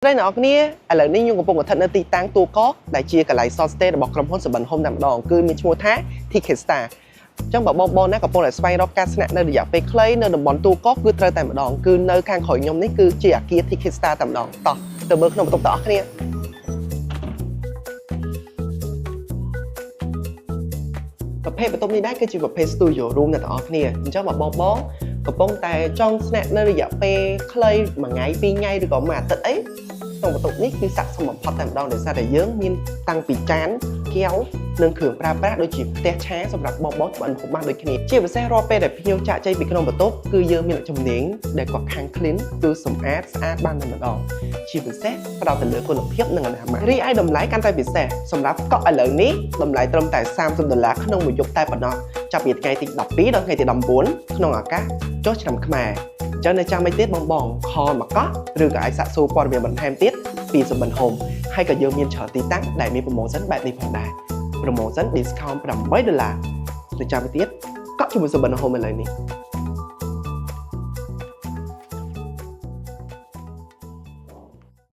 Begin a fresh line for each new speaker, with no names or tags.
ស្តីអ្នកនរគ្នាឥឡូវនេះខ្ញុំកំពុងស្ថិតនៅទីតាំងទួលគោកដែលជាកន្លែង short stay របស់ក្រុមហ៊ុនសុបិនហូមតែម្ដងគឺមានឈ្មោះថា TK Star។ អញ្ចឹងបើបងប្អូនណាកំពុងតែស្វែងរកការស្នាក់នៅរយៈពេលខ្លីនៅតំបន់ទួលគោកគឺត្រូវតែម្ដងគឺនៅខាងក្រោយខ្ញុំនេះគឺជាអាគារ TK Star តែម្ដងតោះទៅមើលក្នុងបន្ទប់ទាំងអស់គ្នាប្រភេទបន្ទប់នេះដែរគឺជាប្រភេទ studio room អ្នកទាំងអស់គ្នា។អញ្ចឹងបើបងបងកំពុងតែចង់ស្នាក់នៅរយៈពេលខ្លីមួយថ្ងៃពីរថ្ងៃឬក៏មួយអាទិត្យអីក្នុងបន្ទប់នេះគឺស័ក្តិសមបំផុតតែម្ដងដោយសារតែយើងមានតាំងពីចានកែវនិងគ្រឿងប្រើប្រាស់ដូចជាផ្ទះឆាសម្រាប់បងបងចម្អិនម្ហូបបានដូចគ្នាជាពិសេសរាល់ពេលដែលភ្ញៀវចាក់ចែងពីក្នុងបន្ទប់គឺយើងមានជំនាញដែលគាត់ខាង clean គឺសម្អាតស្អាតបានតែម្ដងជាពិសេសផ្ដោតទៅលើគុណភាពនិងអនាម័យរីឯតម្លៃកាន់តែពិសេសសម្រាប់កក់ឥឡូវនេះតម្លៃត្រឹមតែ30ដុល្លារក្នុងមួយយប់តែប៉ុណ្ណោះចាប់ពីថ្ងៃទី12ដល់ថ្ងៃទី19ក្នុងឱកាសចុះឆ្នាំខ្មែរអញ្ចឹងនៅចាំអីទៀតបងបង call មកកក់ឬក៏អាចសាកសួរព័ត៌មានបន្ថែមទៀតពីសុបិនហូមហើយក៏យើងមានច្រើនទីតាំងដែលមាន promotion បែបនេះផងដែរ promotion discount 8ដុល្លារនៅចាំអីទៀតកក់ជាមួយសុបិនហូមឥឡូវនេះ។